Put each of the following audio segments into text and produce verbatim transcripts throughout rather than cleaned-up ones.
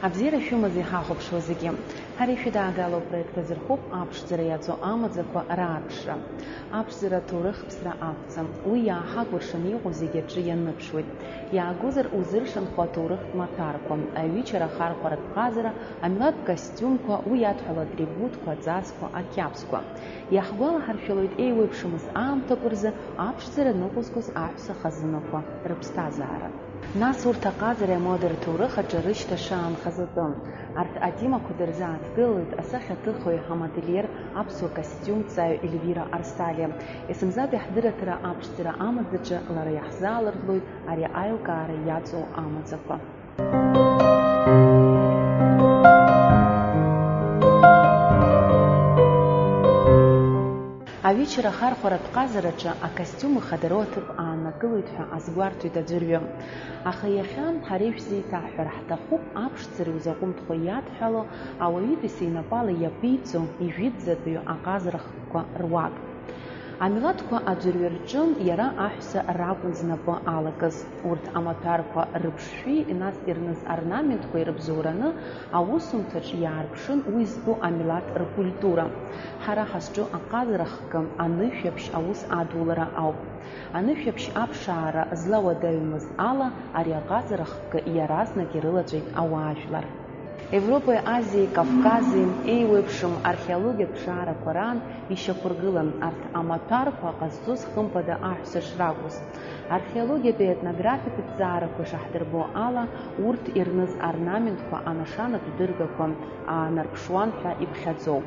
Абзиара шәымаз иҳахәаԥшуа зегьы. Ҳара ишәыдаагало апроект азырхоуп аԥшӡара иаҵоу амаӡақәа раарԥшра. Аԥшӡара аҭоурых ԥсра ақәӡам. Уи иааҳакәыршаны иҟоу зегьы аҿы ианыԥшуеит. Иаагозар узыршанхо аҭоурыхтә маҭәарқәа, аҩычара ахархәаратә ҟазара, амилаҭтә костиумқәа, уи иадҳәало атрибутқәа, аҵасқәа, ақьабзқәа. Иаҳгәалаҳаршәалоит еиуеиԥшымыз аамҭақәа рзы аԥшӡара ныҟәызгоз аҳәса хазынақәа рыԥсҭазаара. Нас урҭ аҟазареи амодеи рҭоурых аҿы рышьҭашаанхаз атәы. Арҭ атемақәа дырзааҭгылоит асахьаҭыхҩы, амодельер, аԥсуа костиумҵаҩ Ельвира Арсалиа. Есымзатәи ҳдырраҭара аԥшӡара амаӡаҿы лара иаҳзаалыртлоит ари аилкаара иаҵоу амаӡақәа. Аҩычара ахархәаратә ҟазараҿы акостиум ихадароу аҭыԥ ааннакылоит ҳәа азгәарҭоит аӡәырҩы. Аха иахьа ҳара ишәзеиҭаҳҳәар ҳҭахуп аԥшӡара иузаҟәымҭхо иадҳәало, ауаҩытәыҩса инапала иаԥиҵо ижәытәӡатәиу аҟазара хкқәа руак. Амилаҭқәа аӡәырҩы рҿы иара аҳәса ракәын знапы алакыз. Урҭ амаҭәарқәа рыԥшшәи, нас ирныз орнаментқәеи рыбзоураны аусумҭаҿ иаарԥшын уи зтәу амилаҭ ркультура. Ҳара ҳазҿу аҟазара хкы анышәаԥшь аус адулара ауп. Анышәаԥшь аԥшаара злауадаҩымыз ала, ари аҟазара хкы иаразнак ирылаҵәеит ауаажәлар. Европеи Азиеи Кавкази еиуеиԥшым археологиатә ԥшаарақәа раан ишьақәыргылан арҭ амаҭәарқәа ҟазҵоз хымԥада аҳәса шракәыз. Археологиатәи етнографиатә ҭҵаарақәа ишаҳдырбо ала, урҭ ирныз орнаментқәа анашанатә дыргақәа аанарԥшуан ҳәа иԥхьаӡоуп.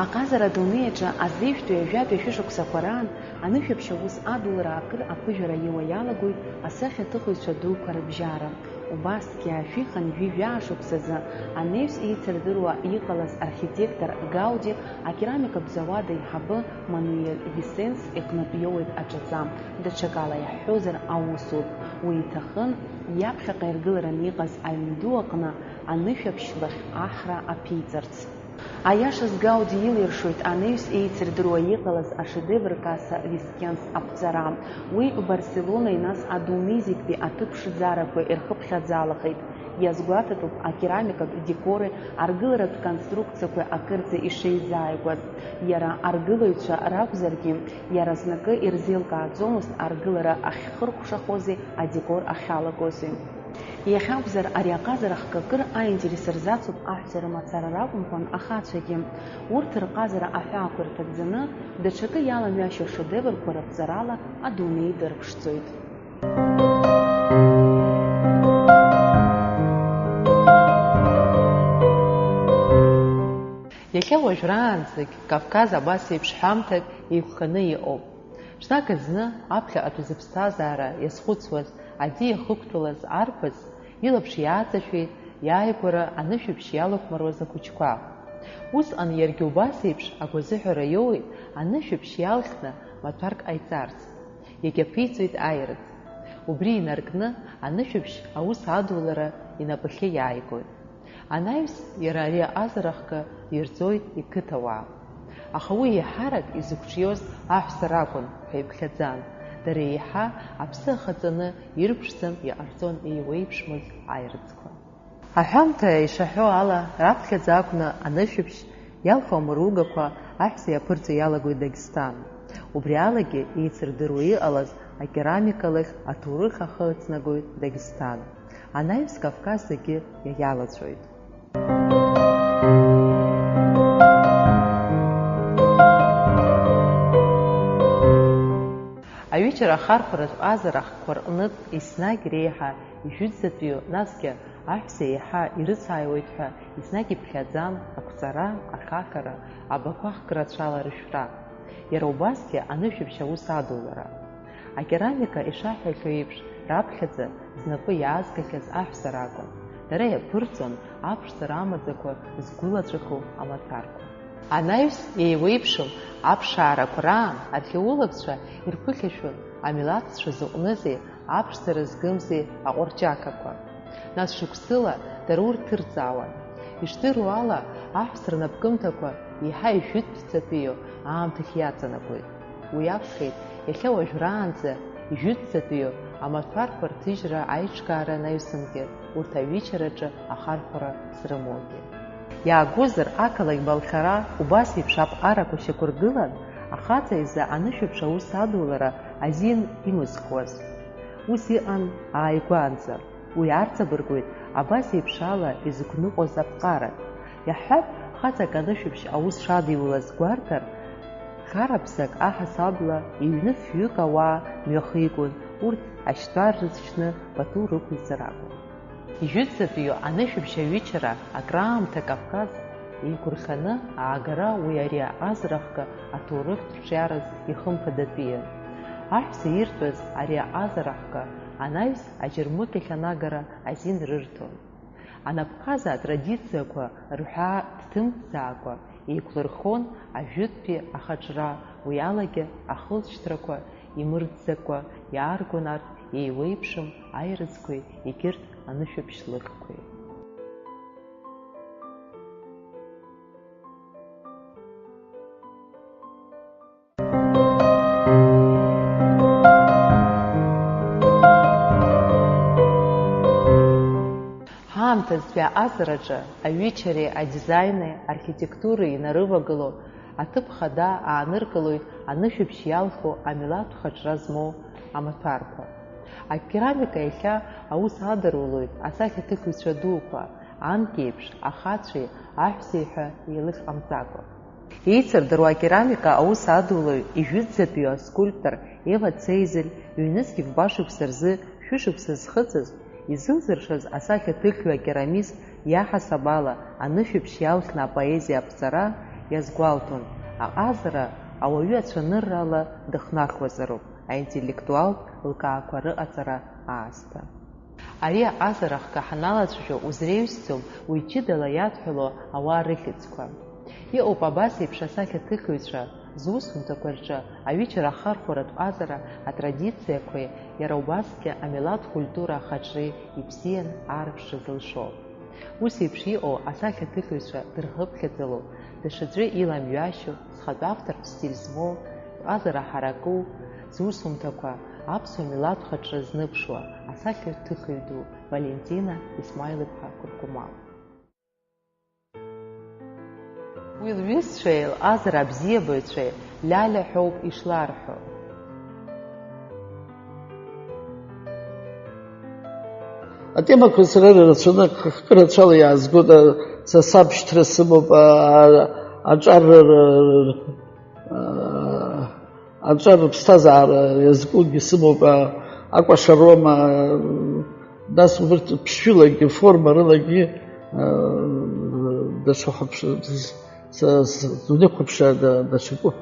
Аҟазара адунеи аҿы азеижәтәи ҩажәатәи ашәышықәсақәа раан анышәаԥшь аус адулара акыр аԥыжәара иуа иалагоит асахьаҭыхыҩцәа дуқәа рыбжьара. Убасгьы ашәи хынҩажәи жәаа шықәсазы анаҩс еицырдыруа иҟалаз архитектор Гауди акерамикатә зауад аиҳабы Мануел Висенс иҟнытә иоуеит аҿаҵа, даҽакала иаҳҳәозар аусутә. Уи иҭахын иаԥхьаҟа иргылараны иҟаз аҩн ду аҟны анышәаԥшь лахь аҳра аԥиҵарц. Аиашаз Гауди илиршоит анаҩс еицырдыруа иҟалаз ашедевр Каса Вискенс аԥҵара. Уи Барселонеи, нас адунеи зегьтәи аҭыԥ ԥшӡарақәеи ирхыԥхьаӡалахеит. Иазгәаҭатәуп акерамикатә декори аргыларатә конструкциақәеи акырӡа ишеизааигәаз. Иара аргылаҩцәа ракәзаргьы, иаразнакы ирзеилкааӡомызт аргылара ахьхыркәшахозеи адекор ахьалагозеи. Иахьакәзар, ари аҟазара хкы акыр аинтерес рзацуп аҳәса рымацара ракәымкәан, ахацәагьы. Урҭ рҟазара аҳәаақәа ирҭагӡаны, даҽакы иаламҩашьо ашедеврқәа рыԥҵарала адунеи дырԥшӡоит. Иахьа уажәраанӡагь Кавказ абас еиԥш ҳәамҭак еиқәханы иҟоуп. Ҽнак зны аԥхьаҟатәи зыԥсҭазаара иазхәыцуаз, аӡы иахықәтәалаз арԥыс илаԥш иааҵашәеит иааигәара анышәаԥшь иалахәмаруаз ахәыҷқәа. Усҟан иаргьы убас еиԥш агәазыҳәара иоуеит анышәаԥшь иалхны маҭәарк ҟаиҵарц. Иагьаԥиҵоит аирыӡ. Убри инаркны анышәаԥшь аус адулара инапахьы иааигоит. Анаҩс иара ари аҟазара хкы ирҵоит иқыҭауаа. Аха уи еиҳарак изықәҿиоз аҳәса ракәын ҳәа иԥхьаӡан, дара еиҳа аԥсы ахаҵаны ирԥшӡан иҟарҵон еиуеиԥшмыз аирыӡқәа. Аҳәамҭа ишаҳәо ала, раԥхьаӡа акәны анышәаԥшь иалху амыругақәа аҳәса иаԥырҵо иалагоит Дагестан. Убри алагьы еицырдыруа иҟалаз акерамика лахь аҭоурых ахы ацнагоит Дагестан. Анаҩс Кавказ зегьы иаиалаҵәоит. Аҩыџьара ахархәаратә ҟазара ахкқәа рҟнытә еснагь реиҳа ижәытәӡатәиу, насгьы аҳәса еиҳа ирыцааиуеит ҳәа еснагь иԥхьаӡан ақәҵара, ахагара, абақәахк рацәала рышәра. Иара убасгьы анышәаԥшь аус адулара. Акерамика ишаҳҳәахьоу еиԥш, раԥхьаӡа знапы иаазгахьаз аҳәса ракәын. Дара иаԥырҵон аԥшӡара амаӡақәа згәылаҵәаху амаҭәарқәа. Анаҩс еиуеиԥшым аԥшаарақәа раан археологцәа ирԥыхьашәон амилаҭцәа зыҟәнызеи аԥшӡара згымзеи аҟәарҷақақәа. Нас шықәсыла дара урҭ ҭырҵаауан. Ишдыру ала, аҳәса рнапкымҭақәа еиҳа ижәытәӡатәиу аамҭахь иаҵанакуеит. Уи акәхеит, иахьа уажәраанӡа ижәытәӡатәиу Амаҭәарқәа рҭыжьра аиҿкаара анаҩсангьы, урҭ аҩычараҿы ахархәара зрымоугьы. Иаагозар, ақалақь Балхара убас еиԥш аԥҟарақәа шьақәыргылан, ахаҵа изы анышәаԥшь аус адулара азин имызхуаз. Ус иҟан ааигәанӡа. Уи арҵабыргуеит абас еиԥш ала изықәныҟәоз аԥҟарак. Иаҳҳәап, хаҵак анышәаԥшь аус шадиулаз гәарҭар, харабзак аҳасабла иҩны фҩык ауаа мҩахигон, урҭ ашьтәа рызшьны пату рықәиҵар акәын. Ижәытәӡатәиу анышәаԥшь аҩычара акраамҭа Кавказ еиқәырханы аагара уи ари аҟазарахка аҭоурыхтә ҿиараз ихымԥадатәиын. Аҳәса иртәыз ари аҟазарахка анаҩс аџьармыкьахь анагара азин рырҭон. Анапҟаза атрадициақәа рҳәаа дҭымҵӡакәа еиқәлырхон ажәытәтәи ахаҿра, уи алагьы ахылҵшьҭрақәа имырӡакәа иааргон арҭ еиуеиԥшым аирыӡқәеи егьырҭ анышәаԥшь лыхқәеи. Ҳаамҭазтәи аҟазараҿы аҩычареи адизайни архитектуреи инарывагыло аҭыԥ хада ааныркылоит анышәаԥшь иалху амилаҭтә хаҿра змоу амаҭәарқәа. Акерамика иахьа аус адырулоит асахьаҭыхҩцәа дуқәа, анкьеиԥш, ахацәеи аҳәсеи ҳәа еилыхҟамҵакәа. Еицырдыруа акерамика аус адулаҩ ижәытәӡатәиу аскульптор Ева Цеизель ҩнызқь жәба шықәса рзы шәышықәса зхыҵыз, изылзыршаз асахьаҭыхҩы акерамист иаҳасаб ала анышәаԥшь иалхны апоезиа аԥҵара иазгәалҭон, аҟазара ауаҩы ацәаныррала дыхнахуазароуп аинтеллектуалтә лкаақәа рыҟаҵара аасҭа. Ари аҟазарахка ҳаналацәажәо узреиҩсӡом уи ҷыдала иадҳәало ауаа рыхьӡқәа. Иҟоуп абас еиԥш асахьаҭыхҩцәа зусумҭақәа рҿы аҩычара ахархәаратә ҟазара атрадициақәеи иара убасгьы амилаҭ культура ахаҿреи ибзиан аарԥшра зылшо. Ус еиԥш иҟоу асахьаҭыхҩцәа дырхыԥхьаӡалоуп, даҽаӡәы иламҩашьо, зхатә автортә стиль змоу, ҟазара ҳараку, зусумҭақәа аԥсуа милаҭ хаҿра зныԥшуа асахьаҭыхҩы ду Валентина Исмаил-иԥҳа Куркумал. Уи лҩызцәеи лҟазара абзиабаҩцәеи Лиаля ҳәоуп ишларҳәо. Атемақәа сара рацәаны, акы рацәала иаазгоит, а, са сабшьҭра сымоуп, а, аҿар, а, аҿар рыԥсҭазаара иазкугьы сымоуп, а, акәашарома, а, нас убырҭ ԥшшәылагьы, форма рылагьы, а, даҽа хәаԥш-, Са, са, дунеихәаԥшра да-, даҽакуп.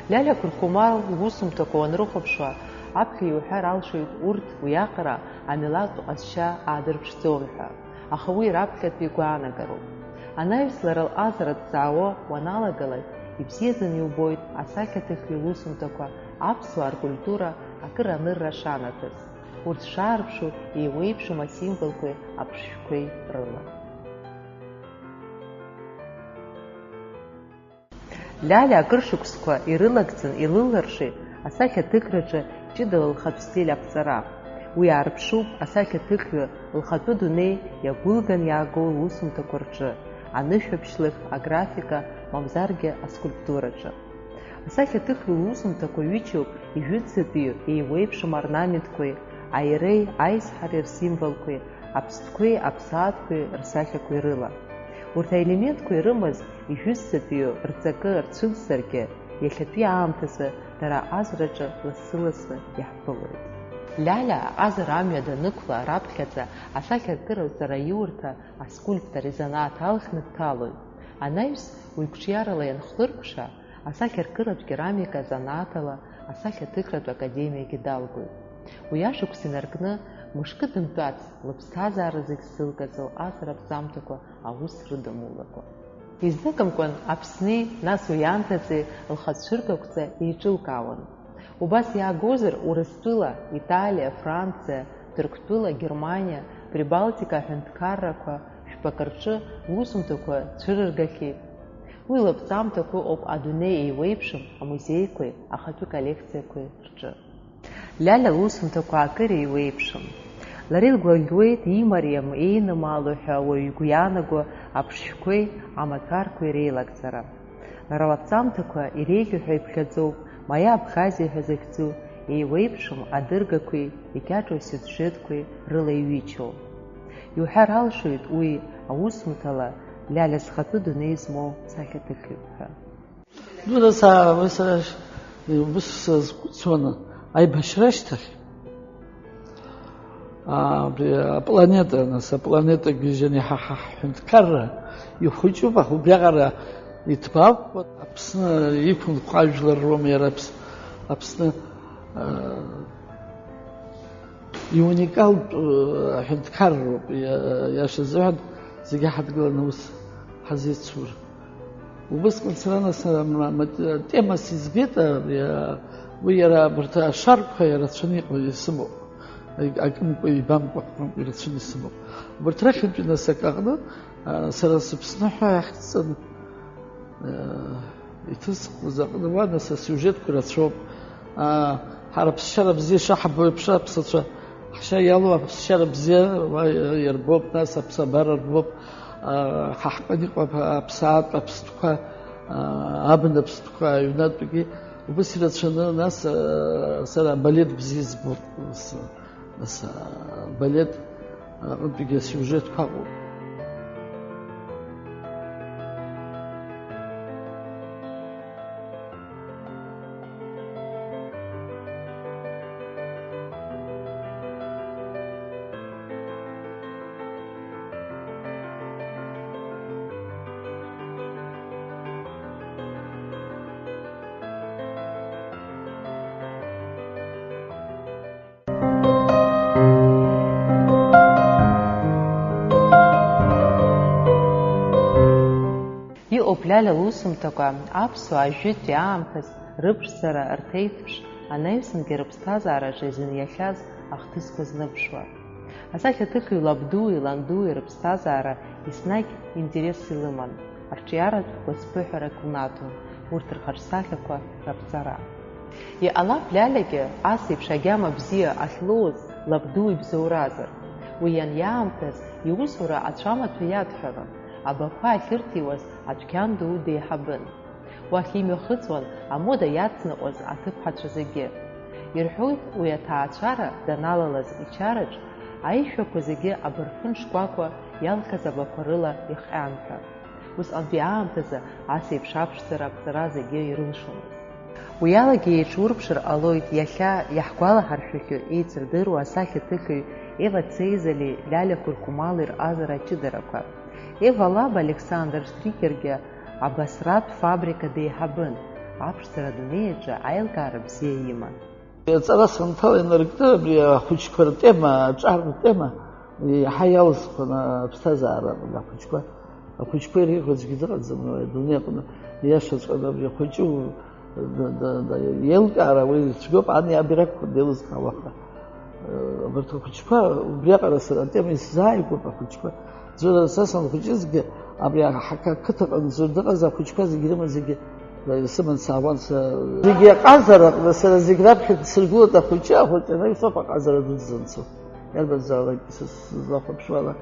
Лиаля Куркумал лусумҭақәа уанрыхәаԥшуа, аԥхьа иуҳәар алшоит урҭ уиаҟара амилаҭтә ҟазшьа аадырԥшӡом ҳәа, аха уи раԥхьатәи гәаанагароуп. Анаҩс лара лҟазара дҵаауа уаналагалак, ибзиаӡаны иубоит асахьаҭыхҩы лусумҭақәа аԥсуаа ркультура акыр анырра шанаҭаз, урҭ шаарԥшу еиуеиԥшым асимволқәеи аԥшшәқәеи рыла. Лиаля акыр шықәсқәа ирылагӡан илыларшеит асахьаҭыхраҿы ҷыдала лхатә стиль аԥҵара. Уи аарԥшуп асахьаҭыхҩы лхатәы дунеи иагәылган иаагоу лусумҭақәа рҿы, анышәаԥшьлых, аграфика, мамзаргьы аскульптураҿы. Асахьаҭыхҩы лусумҭақәа ҩычоуп ижәытәӡатәиу еиуеиԥшым орнаментқәеи, аиреи аизҳареи рсимволқәеи, аԥстәқәеи аԥсаатәқәеи рсахьақәеи рыла. Урҭ аелементқәа ирымаз ижәытәӡатәиу рҵакы рцәыӡзаргьы, иахьатәи аамҭазы дара аҟазараҿы лассы-лассы иаҳԥылоит. Лиаля аҟазара амҩа данықәла раԥхьаӡа асахьаркыратә ҵараиурҭа аскульптор изанааҭ алхны дҭалоит. Анаҩс уи қәҿиарала ианхлыркәша, асахьаркыратә керамика азанааҭала асахьаҭыхратә академиагьы далгоит. Уи ашықәс инаркны Мышкы дымтәац, лыԥсҭазаара зегь ззылгаӡо азараԥҵамҭақәа аус рыдым ллақәа. Изныкымкәан Аԥсни, нас уи аамҭаҵәҟьеи лхацәыргақәҵа еиҿылкаауан. Убас иаагозар, Урыстәыла, Италиа, Франциа, Ҭырқәтәыла, Германиа, Прибалтика аҳәынҭқаррақәа жәпак рҿы лусумҭақәа цәырыргахьеит. Уи лаԥҵамҭақәа ыҟоуп адунеи еиуеиԥшым амузеиқәеи ахатәы коллекциақәеи рҿы. Лиалиа лусумҭақәа акыр еиуеиԥшым. Лара илгәаӷьуеит имариам, еинымаало ҳәа уаҩ игәы иаанаго аԥшшәқәеи амаҭәарқәеи реилакҵара. Лара лаԥҵамҭақәа иреиӷьу ҳәа иԥхьаӡоуп, Маиа Абхазиа ҳәа захьӡу, еиуеиԥшым адыргақәеи икьаҿу асиужетқәеи рыла иҩычоу. Иуҳәар алшоит уи аусумҭала Лиалиа зхатәы дунеи змоу сахьаҭыхҩуп ҳәа. Дура саа, уи сара ш-, убыс сазхәыцуан аибашьра ашьҭахь. А, абри апланета, нас, апланета гьежьын иаҳа ҳа ҳҳәынҭқарра ихәыҷуп, аха убриаҟара иҭбаауп. Аԥсны иқәынхо ажәлар роума иара Аԥс-, Аԥсны, а, иуникалтә, а, ҳәынҭқарроуп, иа-, иаша азыҳәан зегьы ҳадгыланы ус ҳазеицур. Убысҟан сара, нас, ма-, ма-, темас изгеит, а, иа-, уи иара абарҭ ашарқәа ирацәаны иҟоу исымоуп. Ак-, акымкәа, ибамкәа, акымкәа ирацәаны исымоуп. Убарҭ рахьынтәи, нас, акы аҟны, а, сара сыԥсныҳәа иахьӡҵаны, а, иҭысхуаз аҟны уа, нас, асиужетқәа рацәоуп. А, ҳара аԥсшьара бзиа шаҳбо еиԥш, аԥсацәа ҳшьа иалоу аԥсшьара бзиа уа иарбоуп, нас аԥсабара рбоуп. А, ҳа ҳҟны иҟоуп аԥсаатә аԥстәқәа, а, абна ԥстәқәа, аҩнатәгьы. Убыс ирацәаны, нас, а, сара абалет бзиа збоит, нас, нас, а, абалет аҟынтәигьы асиужетқәа ыҟоуп. Иҟоуп Лиалиа лусумҭақәа аԥсуаа жәытәтәи аамҭаз рыԥшӡара рҭеиҭԥш, анаҩсангьы рыԥсҭазаараҿы изыниахьаз ахҭысқәа зныԥшуа. Асахьаҭыхҩы лабдуи ландуи рыԥсҭазаара еснагь интерес илыман, арҿиаратә гәазԥыҳәарак лнаҭон урҭ рхаҿсахьақәа раԥҵара. Иҟалап, Лиалиагьы ас еиԥш агьама бзиа ахьлоуз лабду ибзоуразар. Уи ианиаамҭаз иусура ацәамаҭәа иадҳәалон, абақәа ахьырҭиуаз адәқьан ду деиҳабын. Уахь имҩахыҵуан амода иацныҟәаз аҭыԥҳацәа зегьы. Ирҳәоит, уи аҭаацәара даналалаз ичараҿ аишәақәа зегьы абырфын шкәакәа иалхыз абақәа рыла ихҟьан ҳәа. Усҟантәи аамҭазы ас еиԥш аԥшӡара аԥҵара зегьы ирылшомызт. Уи алагьы еиҿурԥшыр ҟалоит иахьа иаҳгәалаҳаршәахьоу еицырдыруа асахьаҭыхҩы Ева Цеизали Лиалиа Куркумали рҟазара аҷыдарақәа. Ева лаб Александр Стрикергьы абасратә фабрика деиҳабын, аԥшӡара адунеи аҿы аилкаара бзиа иман. Аҵара санҭала инаркны, абри ахәыҷқәа ртема, аҿар ртема, иаҳа иалсхуан аԥсҭазаара аҟны ахәыҷқәа. Ахәыҷқәа иреиӷьу аӡәгьы дыҟаӡам адунеи аҟны, ииашаҵәҟьаны абри ахәыҷы у-, да, да, да, иеилкаара уи цәгьоуп, ани аби ракәхап деилызкаауа, аха, э, абарҭ ахәыҷқәа, убриаҟара сара атема исзааигәоуп ахәыҷқәа. Ӡәыр са санхәыҷызгьы, абри аҳ-, ақыҭаҟны ӡәыр дыҟаз ахәыҷқәа зегь рыман, зегьы, э, сыман саауан са. Зегьы аҟазара аҟны сара зегь раԥхьа дсыргылоит ахәыҷы, ахәыҷы анаҩсоуп аҟазара дуӡӡа анцо. Иарбанзаалак са сзахәаԥшуала,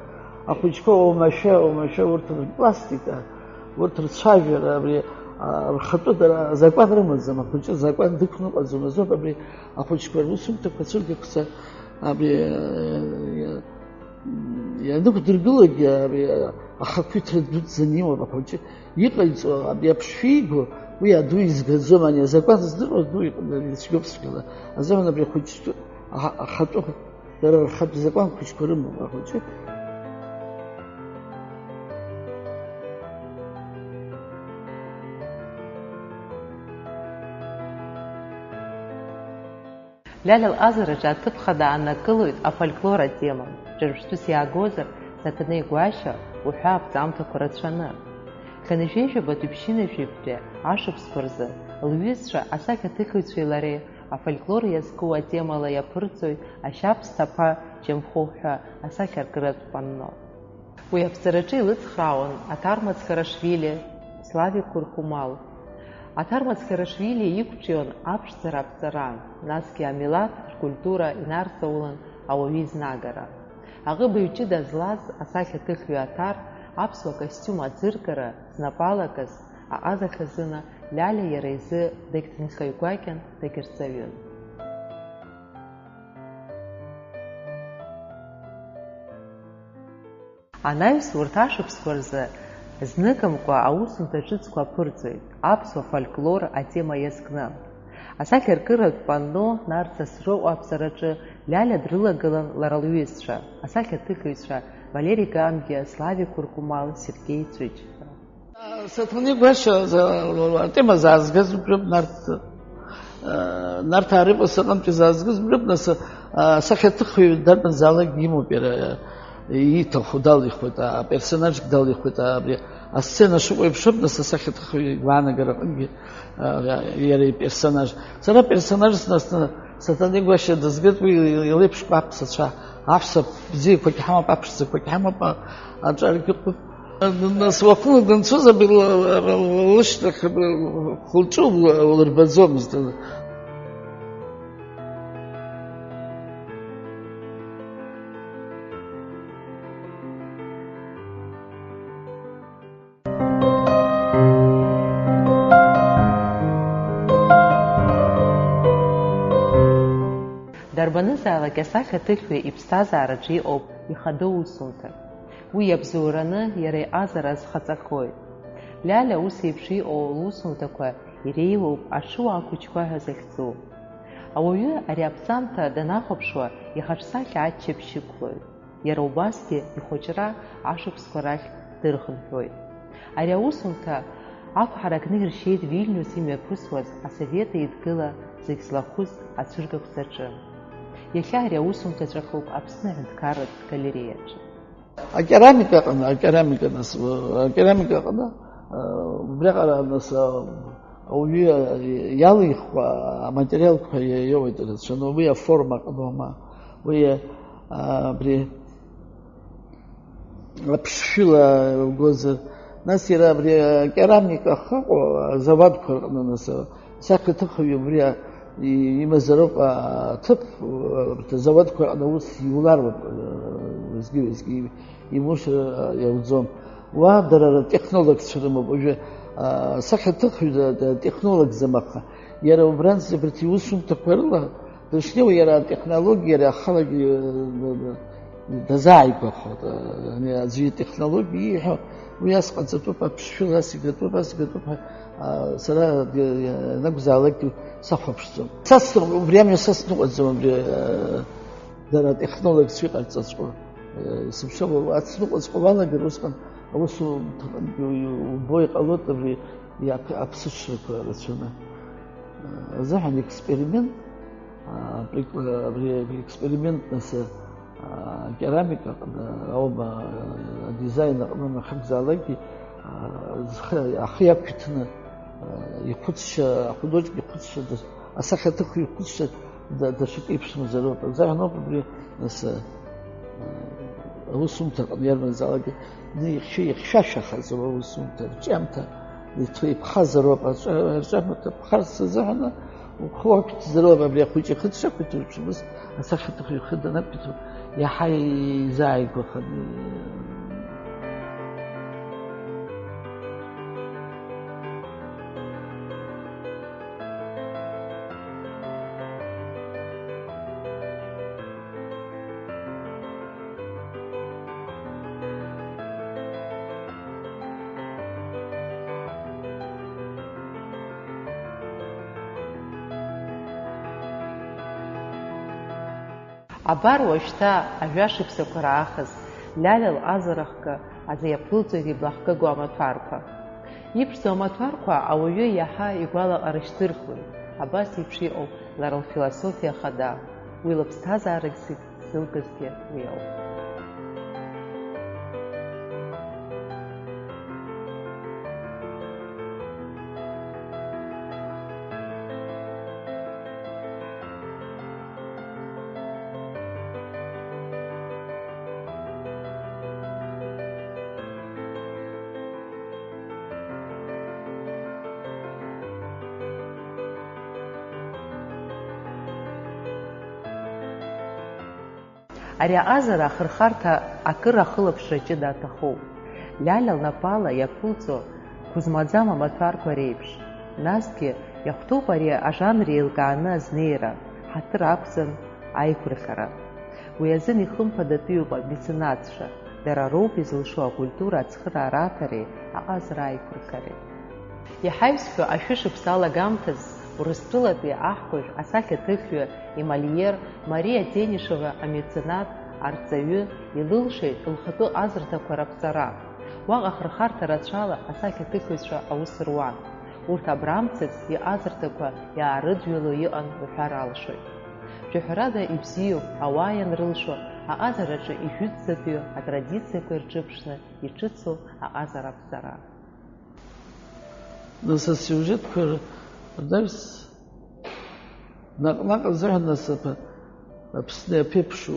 ахәыҷқәа оумашәа, оумашәа урҭ рпластика, урҭ рцәажәара, абри, а, рхатәы дара азакәан рымаӡам, ахәыҷы азакәан дықәныҟәаӡом азоуп, абри ахәыҷқәа русумҭақәа цәыргақәҵа, абри, а, иа-, ианықәдыргылогьы, абри, а, ахақәиҭра дуӡӡаны имоуп ахәыҷы. Иҟаиҵо, абри аԥшшәы иго, уи аду изгаӡом, ани азакәан здыруа аду иҟ-, ицәгьоуп цәгьала. Азакәан абри ахәыҷтәы, аха-, ахатәы, дара рхатә закәан хәыҷқәа рымоуп ахәыҷы. Лиалиа лҟазараҿы аҭыԥ хада ааннакылоит афольклор атема. Ҿырԥштәыс иаагозар, Саҭанеи Гәашьа уҳәа аԥҵамҭақәа рацәаны. Хынҩажәижәабатәи ԥшьынҩажәижәаба ашықәсқәа рзы лҩызцәа асахьаҭыхҩцәеи лареи афольклор иазку атемала иаԥырҵоит Ашьабсҭа ԥа Џьамхәыхә ҳәа асахьаркыратә панно. Уи аԥҵараҿы илыцхраауан Аҭар Мацхарашвили, Славик Куркумал. Аҭар Мацхарашвили иқәҿион аԥшӡара аԥҵара, насгьы амилаҭ ркультура инарҵаулан ауаҩы изнагара. Аҟыбаҩ ҷыда злаз асахьаҭыхҩы Аҭар аԥсуа костиум аӡыргара знапы алакыз аҟаза хазына Лиалиа иара изы дагьҭынхаҩ гәакьан, дагьырҵаҩын. Анаҩс урҭ ашықәсқәа рзы зныкымкәа аусумҭа ҿыцқәа аԥырҵоит, аԥсуа фольклор атема иазкны. Асахьаркыратә панно Нарҭ Сасрыҟәа аԥҵараҿы Лиалиа дрылагылан лара лҩызцәа, асахьаҭыхыҩцәа Валери Гамгиа, Славик Куркумал, Сергеи Цәыџь. Саҭанеи Гәашьа за-, атема заазгаз убриоуп, Нарҭ, э, Нарҭаа репос аҟынтәи заазгаз убриоуп, нас, э, асахьаҭыхҩы дарбанзаалак имоуп иара, э, ииҭаху далихуеит, аперсонажк далихуеит, абри асцена шыҟоу еиԥш ауп, нас асахьаҭыхҩы игәаанагара аҟынгьы, э, иара иперсонаж. Сара аперсонаж сна-, сна-, Саҭанеи Гәашьа дызгеит, уи илеиԥшқәа аԥсацәа, аҳәса бзиақәагь ҳамоуп, аԥшӡақәагь ҳамоуп, а-, аҿаргьы ыҟоуп. Нас уахынла данцоз абри ла-, ла-, ла-, лышьҭахь абри лҿы лырбаӡомызт. Дарбанызаалак асахьаҭыхҩы иԥсҭазаараҿы иҟоуп ихадоу усумҭа. Уи иабзоураны иара иҟазара азхаҵахоит. Лиалиа ус еиԥш иҟоу лусумҭақәа иреиуоуп аҽуаа хәыҷқәа ҳәа захьӡу. Ауаҩы ари аԥҵамҭа данахәаԥшуа, ихаҿсахьа аччаԥшь ықәлоит. Иара убасгьы ихәыҷра ашықәсқәа рахь дырхынҳәуеит. Ари аусумҭа ақәҳаракны иршьеит Вильниус имҩаԥысуаз Асовет Еидгыла зегь злахәыз ацәыргақәҵаҿы. Иахьа ари аусумҭа ҵәахуп Аԥсны аҳәынҭқарратә галереиаҿы. Акерамика аҟны, акерамика нас, акерамика аҟны, э, убриаҟара нас, э, ауаҩы иалихуа аматериалқәа иоуеит рацәаны, уи аформа аҟноума, уи, э, абри аԥшшәыла угозар, нас иара абри акерамика ахаҟоу азауадқәа рҟны, нас, сахьаҭыхҩы убри а-, и-, имазароуп аҭыԥ, урҭ азауадқәа рҟны аус иулароуп, уеизгьы-уеизгьы имуш, а, иауӡом. Уа дара ртехнологцәа рымоуп, уажәы, а, сахьаҭыхҩы да-, да-, технологӡам, аха иара убранӡа абарҭ иусумҭақәа рыла дышнеиуа иара атехнологиа иара ахалагьы, э, дазааигәахоит, э, ани аӡәы итехнологиа ииҳәо, уи ас ҟаҵатәуп, аԥшшәыла ас игатәуп, ас игатәуп ҳәа, а, сара, э, ианакәзаалакгьы сахәаԥшӡом. Са сны-, убри амҩа са сныҟәаӡом, абри, э, дара атехнологцәа иҟарҵаҵәҟьоу, э, сыԥшума, ацныҟәаҵәҟьа уалагар усҟан аусумҭаҟынтәи убо иҟалоит абри иаԥ-, аԥсыҽрақәа рацәаны. Э, азыҳәан експеримент, а, прик-, абри аексперимент нас, а, акерамика аҟны аума, а, адизайн аҟны анахьакәзаалакгьы, а, зхы, ахы иақәиҭны, а, ихәыцшьа, ахудожник ихәыцшьа, дас-, асахьаҭыхҩы ихәыцшьа да-, даҽакы иԥшӡамзароуп. Азыҳәан ауп абри нас, а, аусумҭа аҟны иарбанзаалакгьы, ну, ихьшәашәахаӡом аусумҭа, рҿиамҭа иҭ-, иԥхазароуп, аҿа-, арҿиамҭа ԥхарц азыҳәан ухы уақәиҭзароуп, абри ахәыҷы ихы дшақәиҭу еиԥш, ус асахьаҭыхҩы ихы данақәиҭу иаҳа изааигәаханы. Абар уажәшьҭа ажәа шықәсақәа раахыс, Лиалиа лҟазара хкы азы иаԥылҵоит иблахкыгоу амаҭәарқәа. Иԥшӡоу амаҭәарқәа ауаҩы иаҳа игәалаҟара шьҭырхуеит. Абас еиԥш иҟоуп лара лфилософиа хада, уи лыԥсҭазаарагь зегь зылгазгьы уи ауп. Ари аҟазара ахырхарҭа акыр ахылаԥшра ҷыда аҭахуп. Лиалиа лнапала иаԥуҵо қәызмаӡам амаҭәарқәа реиԥш. Насгьы иахәҭоуп ари ажанр еилкааны азнеира, ҳаҭыр ақәҵан аиқәырхара. Уи азын ихымԥадатәиуп амеценатцәа, дара роуп изылшо акультура ацхыраара аҭареи аҟазара аиқәырхареи. Иҳаҩсхьоу ашәышықәса алагамҭаз Урыстәылатәи аҳкәажә асахьаҭыхҩы Емальер Мариа Тенишева амеценат, арҵаҩы, илылшеит лхатәы ҟазарҭақәа раԥҵара. Уаҟа хырхарҭа рацәала асахьаҭыхыҩцәа аус руан. Урҭ абрамцеит иҟазарҭақәа иаарыдҩыло иҟан уҳәар алшоит. Ҳәарада, ибзиоуп ауаа ианрылшо аҟазараҿы ижәытәӡатәиу атрадициақәа ирҿыԥшны иҿыцу аҟазара аԥҵара. Нас асиужетқәа рнаҩс наҟ-наҟ азыҳәан нас ап-, Аԥсны иаԥеиԥшу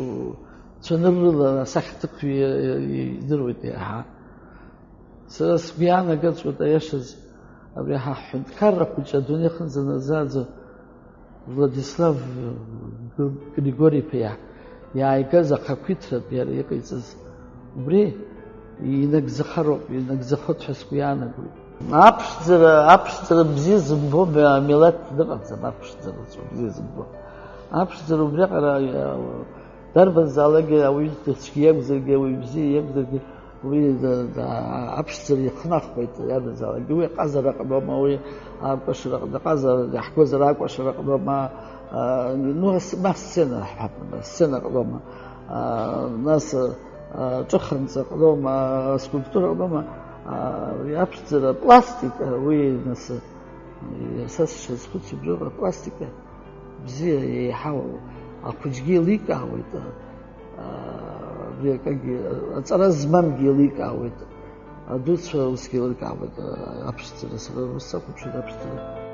цәаныррыла асахьаҭыхҩы идыруеит иаҳа. Сара сгәы иаанагаҵәҟьоит, аиашаз, абри ҳа ҳҳәынҭқарра хәыҷы адунеи аҟынӡа наӡаӡа Владислав Григори-иԥа иа-, иааигаз ахақәиҭратә иара иҟаиҵаз. Убри инагӡахароуп, инагӡахоит ҳәа сгәы иаанагоит. Аԥшӡара, аԥшӡара бзиа зымбо ма-, милаҭ дыҟаӡам, аԥшӡара бзиа зымбо. Аԥшӡара убриаҟара, иа-, дарбанзаалакгьы ауаҩы цәгьа иакәзаргьы, ауаҩы бзиа иакәзаргьы, уи да, да, аԥшӡара ихнахуеит иарбанзаалакгьы. Уи аҟазара аҟноума, уи акәашара аҟны, аҟазара иаҳгозар акәашара аҟноума, а, ну, ас-, ма асцена ҳҳәап, асцена аҟноума, а, нас, а, ҿыханҵа аҟноума, аскульптура аҟноума, а, уи аԥшӡара пластика, уи нас, са сшазхәыцуа убриоуп, апластика бзиа еиҳау, ахәыҷгьы еиликаауеит, а, абри акагьы, аҵара змамгьы еиликаауеит, адуцәа усгьы еилыркаауеит, а, аԥшӡара, сара ус сахәаԥшуеит аԥшӡара.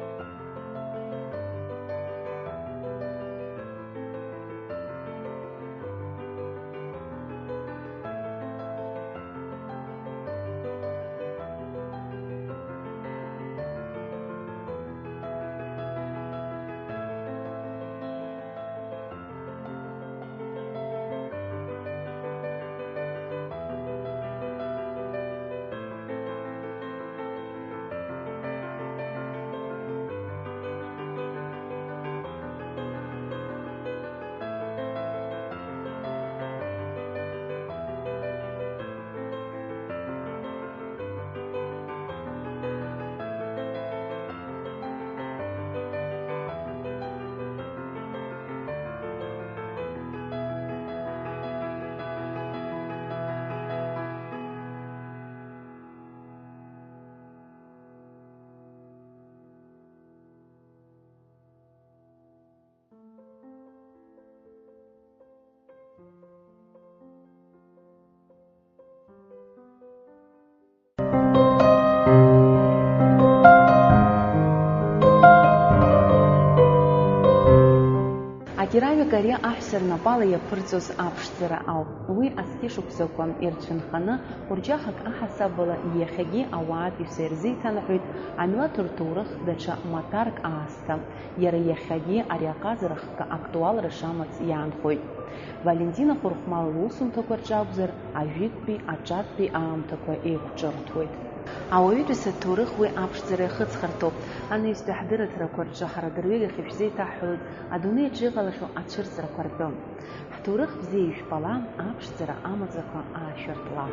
Акерамика ари аҳәса рнапала иаԥырҵоз аԥшӡара ауп. Уи азқьышықәсақәа ирцәынханы, хәырџьаҳак аҳасабала иахьагьы ауаатәыҩса ирзеиҭанаҳәоит амилаҭ рҭоурых даҽа маҭәарк аасҭа. Иара иахьагьы ари аҟазара хкы актуалра шамац иаанхоит. Валентина Хәырхәмал лусумҭақәа рҿы акәзар, ажәытәтәи, аҿатәи аамҭақәа еиқәҿырҭуеит. Ауаҩытәыҩса ҭоурых уи аԥшӡара иахыҵхырҭоуп. Анаҩстәи ҳдырраҭарақәа рҿы ҳара дырҩегьых ишәзеиҭаҳҳәоит адунеи аҿы иҟалахьоу ацәырҵрақәа ртәы. Ҳҭоурых бзиа ижәпала, аԥшӡара амаҵақәа аашәыртла.